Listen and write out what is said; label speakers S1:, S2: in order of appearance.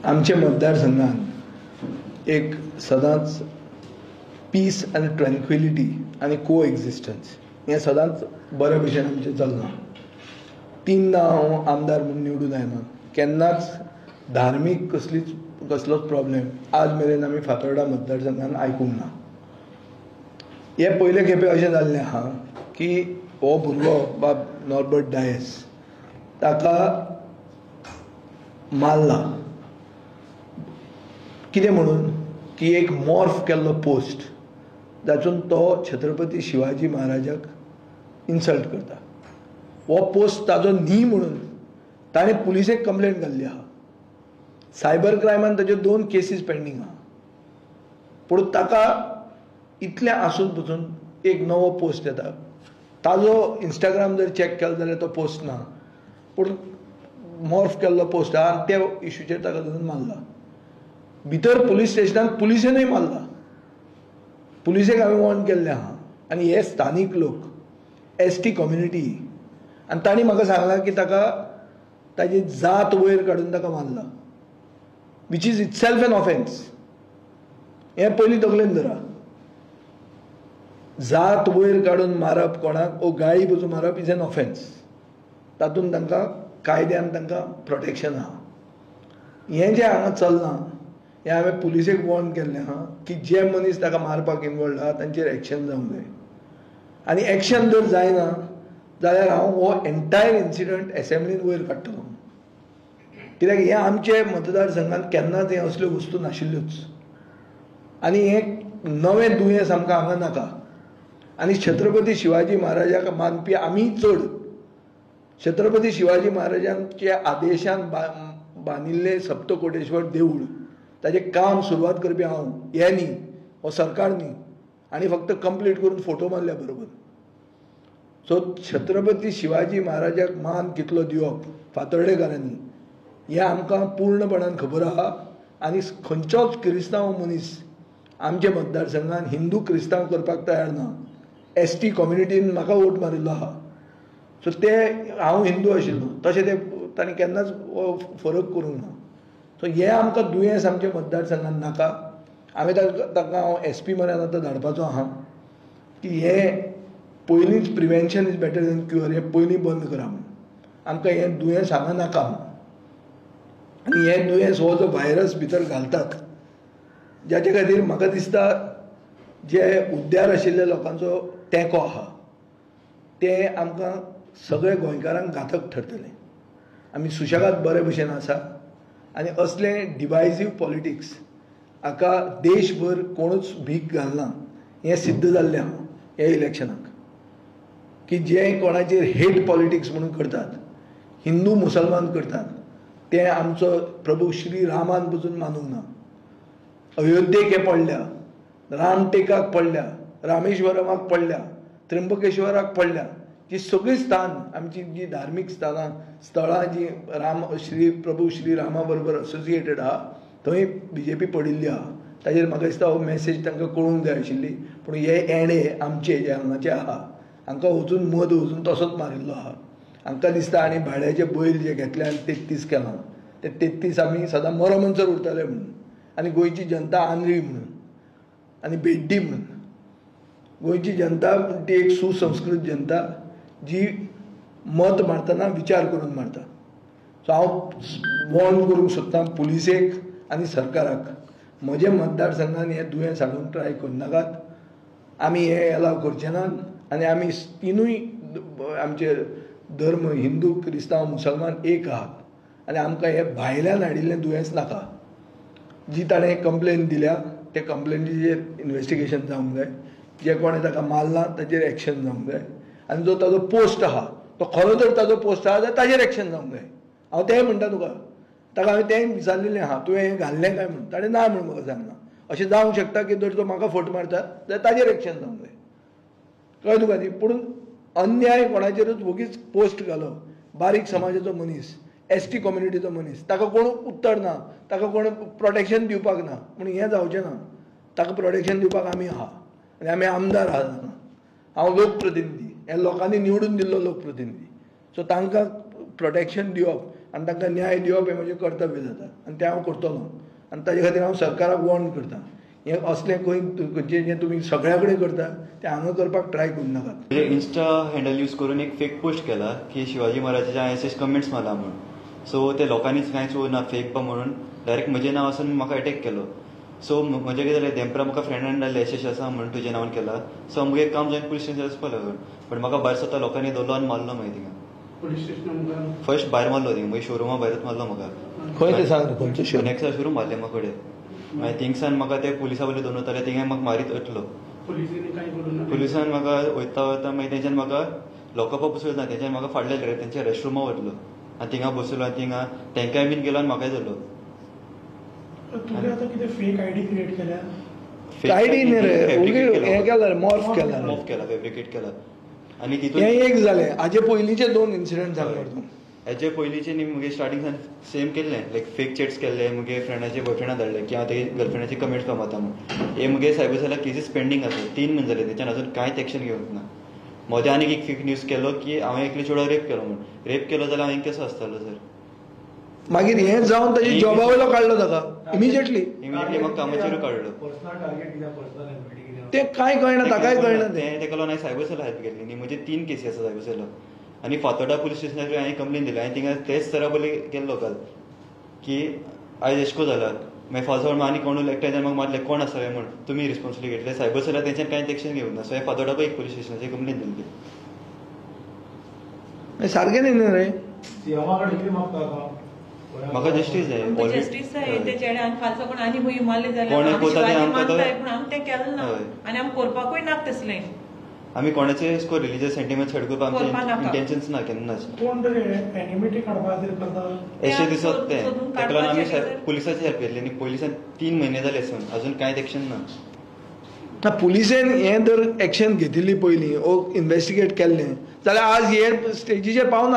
S1: आमचे मतदारसंघात एक सदांच पीस आनी ट्रँक्विलिटी आनी को एक्झिस्टन्स हें सदांच बरे भशेन आमचें चल्लां. 3दा हांव आमदार म्हूण निवडून आयला, केन्नाच धार्मीक कसलीच कसलोच प्रॉब्लेम आज मेरेन आमी फातोर्डा मतदारसंघान आयकूंक ना. हे पयले खेपे अशें जाल्लें आहा की हो भुरगो बाब नॉर्बर्ट डायस ताका मारला. कितें म्हणून की एक मॉर्फ केल्लो पोस्ट जातून तो छत्रपती शिवाजी महाराजाक इन्सल्ट करता. हो पोस्ट ताजो न्ही म्हणून ताणें पुलिसेक कंप्लेन घाल्ली आहा. सायबर क्रायमान ताच्यो 2 केसीस पेंडींग आहा. पूण ताका इतलें आसून पसून एक नवो पोस्ट येता. ताजो इंस्टाग्राम जर चॅक केलो जाल्यार तो पोस्ट ना, पूण मॉर्फ केल्लो पोस्ट आहा आनी त्या इशूचेर ताका धरून मारला. भितर पुलीस स्टेशनान पुलिसेनूय मारला. पुलिसेक हांवें वॉर्न केल्लें आहा. आनी हे स्थानीक लोक, एस टी कम्युनिटी, आनी तांणी म्हाका सांगलां की ताका ताजी जात वयर काडून ताका मारला, which is itself an offence. हें पयलीं तकलेन धरा. जात वयर काडून मारप कोणाक ओ गाळी पसून मारप is an offence. तातूंत तांकां कायद्यान तांकां प्रोटेक्शन आहा. हें जें हांगा चल्लां हें हांवें पुलिसेक वॉर्न केल्लें आहा की जे मनीस ताका मारपाक इनवॉल्ड आहा तांचेर एक्शन जावंक जाय. आनी एक्शन जर जायना जाल्यार हांव हो एन्टायर इन्सिडंट एसेंब्लीन वयर काडटलो. कित्याक हें आमचे मतदारसंघात केन्नाच हें असल्यो वस्तू नाशिल्ल्योच आनी हें नवें दुयेंस आमकां हांगा नाका. आनी छत्रपती शिवाजी महाराजाक मानपी आमी चड. छत्रपती शिवाजी महाराजांच्या आदेशान बांदिल्लें सप्तकोटेश्वर देवूळ, ताजें काम सुरवात करपी हांव, हें न्ही, हो सरकार न्ही, आनी फक्त कंप्लीट करून फोटो मारल्या बरोबर. सो छत्रपती शिवाजी महाराजाक मान कितलो दिवप फातर्डेकारांनी हें आमकां पूर्णपणान खबर आहा. आनी खंयचोच क्रिस्तांव मनीस आमच्या मतदारसंघान हिंदू क्रिस्तांव करपाक तयार ना. एस टी कम्युनिटीन म्हाका वोट मारिल्लो आहा. सो ते हांव हिंदू आशिल्लो तशें ते तांणी केन्नाच फरक करूंक ना. सो हें आमकां दुयेंस आमच्या मतदारसंघान नाका. हांवें ताका हांव एस पी म्हऱ्यान आतां धाडपाचो आहा की हें पयलींच prevention is better than cure, हें पयलीं बंद करा म्हूण. आमकां हें दुयेंस हांगा नाका म्हूण. आनी हें दुयेंस हो जो व्हायरस भितर घालतात जाचे खातीर म्हाका दिसता जे उद्यार आशिल्ल्या लोकांचो तेंको आहा तें आमकां सगळे गोंयकारांक घातक ठरतलें. आमी सुशेगाद बरे भशेन आसा आनी असलें डिवायजीव पॉलिटिक्स हाका देशभर कोणूच भीक घालना हें सिद्ध जाल्लें आहा ह्या इलेक्शनाक. की जे कोणाचेर हेट पॉलिटिक्स म्हणून करतात, हिंदू मुसलमान करतात, ते आमचो प्रभू श्री रामान पसून मानूंक ना. अयोध्येक हे पडल्या, रामटेकाक पडल्या, रामेश्वरमाक पडल्या, त्र्यंबकेश्वराक पडल्या, जी सगळीं स्थान आमची जी धार्मीक स्थानां स्थळां जी राम श्री प्रभू श्री रामा बरोबर असोसिएटेड आहा थंय बीजेपी पडिल्ली आहा. ताजेर म्हाका दिसता हो मॅसेज तांकां कळूंक जाय आशिल्ली. पूण हे एणे आमचे जे हांगाचे आहा हांकां वचून मद वचून तसोच मारिल्लो आहा. हांकां दिसता आनी भाड्याचे बैल जे घेतले आनी 33 केलां, ते 33 आमी सदां मरो म्हणसर उरतले म्हणून, आनी गोंयची जनता आंधळी म्हणून आनी भेड्डी म्हणून. गोंयची जनता ती एक सुसंस्कृत जनता जी मत मारतना विचार करून मारता. सो हांव वॉर्न करूंक सोदतां पुलिसेक आनी सरकाराक, म्हज्या मतदारसंघान हें दुयेंस हाडूंक ट्राय करनाकात. आमी हें एलाव करचे नात. आनी आमी तिनूय आमचे धर्म हिंदू क्रिस्तांव मुसलमान एक आहात आनी आमकां हें भायल्यान हाडिल्लें दुयेंस नाका. जी ताणें कंप्लेन दिल्या ते कंप्लेनीचेर इन्वेस्टिगेशन जावंक जाय. जे कोणें ताका मारला ताचेर एक्शन जावंक जाय. आनी जो ताजो पोस्ट आहा तो खरो जर ताजो पोस्ट आहा जाल्यार ताजेर एक्शन जावंक जाय. हांव तेंय म्हणटा तुका, ताका हांवें तेंय विचारलेलें आहा तुवें हें घाल्लें काय म्हणून, ताणें ना म्हणून म्हाका सांगलां. अशें जावंक शकता की जर तो म्हाका फट मारता जाल्यार ताजेर एक्शन जावंक जाय. कळ्ळें तुका न्ही? पूण अन्याय कोणाचेरूच वगीच पोस्ट घालो, बारीक समाजाचो मनीस, एस टी कम्युनिटीचो मनीस, ताका कोण उत्तर ना, ताका कोण प्रोटेक्शन दिवपाक ना, पूण हें जावचें ना. ताका प्रोटेक्शन दिवपाक आमी आहा आनी आमी आमदार आहा. हांव लोकप्रतिनिधी, ह्या लोकांनी निवडून दिल्लो लोकप्रतिनिधी. सो तांकां प्रोटेक्शन दिवप आनी तांकां न्याय दिवप हें म्हजें कर्तव्य जाता आनी तें हांव करतलो. आनी ताजे खातीर हांव सरकाराक वॉर्न करता, हें असलें खंय खंयचें जें तुमी सगळ्या कडेन करता तें हांगा करपाक ट्राय करूं नाकात.
S2: इन्स्टा हँडल यूज करून एक फेक पोस्ट केला की शिवाजी महाराजाच्या हांवें अशें कमेंट्स मारला म्हूण. सो ते लोकांनीच कांयच ना फेक बा म्हणून डायरेक्ट म्हजें नांव आसून म्हाका एटॅक केलो. सो म्हजें कितें जालें, देंपरा म्हाका फ्रेंडान धाडलें अशें अशें आसा म्हणून तुजें नांवान केलां. सो मुगे काम जावन पुलीस स्टेशनार वचपाक लागलो, बट म्हाका भायर सरता लोकांनी धरलो आनी मारलो मागीर थिंगा.
S3: पुलीस स्टेशनार
S2: फर्स्ट भायर मारलो थिंगा, मागीर शोरुमा भायरूच मारलो म्हाका.
S1: खंय तें सांग, खंयचें शोरूम?
S2: नेक्सा शोरूम मारलें म्हाका कडेन. मागीर थिंगसान म्हाका ते पुलिसा वयले दोन वताले, थिंगाय म्हाका मारीत वतलो. पुलिसान म्हाका वयता वयता मागीर तेंच्यान म्हाका लॉकअपा बसयलो ना, तेंच्यान म्हाका फाडले तेंच्या रेस्टरुमा वतलो आनी थिंगा बसयलो आनी थिंगा तेंकांय बीन गेलो आनी म्हाकाय धरलो.
S3: तुवें आतां कितें फेक आयडी क्रिएट केल्या?
S1: आयडी न्ही रे, हें केला, मॉर्फ केला,
S2: मॉर्फ केला, फेब्रिकेट केला. आनी तितून
S1: हें एक जालें. हाजे पयलींचे 2 इन्सिडंट सांग.
S2: हेजे पयलींचे न्ही मुगे स्टार्टिंग सान सेम केल्लें, लायक फेक चॅट्स केल्ले, मुगे फ्रेंडाचे बॉयफ्रेंडा धाडले की हांव तेगे गर्लफ्रेंडाचे कमेंट्स मारता म्हूण. हे मुगे सायबर सेलाक केसीस पेंडींग आसा, 3 म्हयने जाले, तेच्यान अजून कांयच एक्शन घेवंक ना. मदें आनीक एक फेक न्यूज केलो की हांवें एकले चेडवा रेप केलो म्हूण. रेप केलो जाल्यार हांवें कसो आसतालो सर?
S1: मागीर हें जावन ताजे जॉबा वयलो काडलो ताका इमिजिएटली,
S2: इमिजिएटली म्हाका कामाचेर काडलो.
S1: तें कांय कळना, ताकाय कळना
S2: तें. तेका लागून हांवें सायबर सेला हेल्प केली न्ही. म्हजे 3 केसी आसा सायबर सेलाक आनी फातोर्डा पुलीस स्टेशनाचेर हांवें कंप्लेन दिली. हांवें थिंगा तेच सरा पयलीं केल्लो काल की आयज एशको जाला, मागीर फाल्सो आनी कोण एकट्याच्यान म्हाका मारले, कोण आसा काय म्हूण तुमी रिस्पॉन्सिबिलिटी घेतले. सायबर सेलाक तेंच्यान कांयच एक्शन घेवंक ना. सो हांवें फातोर्डाकूय एक पुलीस स्टेशनाचेर कंप्लेन दिल्ली.
S1: सारकें न्ही रे.
S2: म्हाका जस्टीस जाय,
S4: जस्टीस जाय. ते चेड्यान फालसो कोण आनी खंय मारले जाल्यार पूण आमी तें केलें ना आनी आमी करपाकूय नाका तसलें.
S2: आमी कोणाचे रिलीजियस सेंटिमेंट हर्ट करपाक आमचे इंटेन्शन्स ना केन्नाच.
S3: कोण तरी एनिमिटी काडपा खातीर करता
S2: अशें दिसत तें. ताका लागून आमी पुलिसाची हेल्प घेतली आनी पुलिसान 3 म्हयने जाले आसून अजून कांयच एक्शन ना.
S1: ना पुलिसेन हें जर एक्शन घेतिल्ली पयलीं ओ इन्वेस्टिगेट केल्लें जाल्यार आज हे स्टेजीचेर पावना.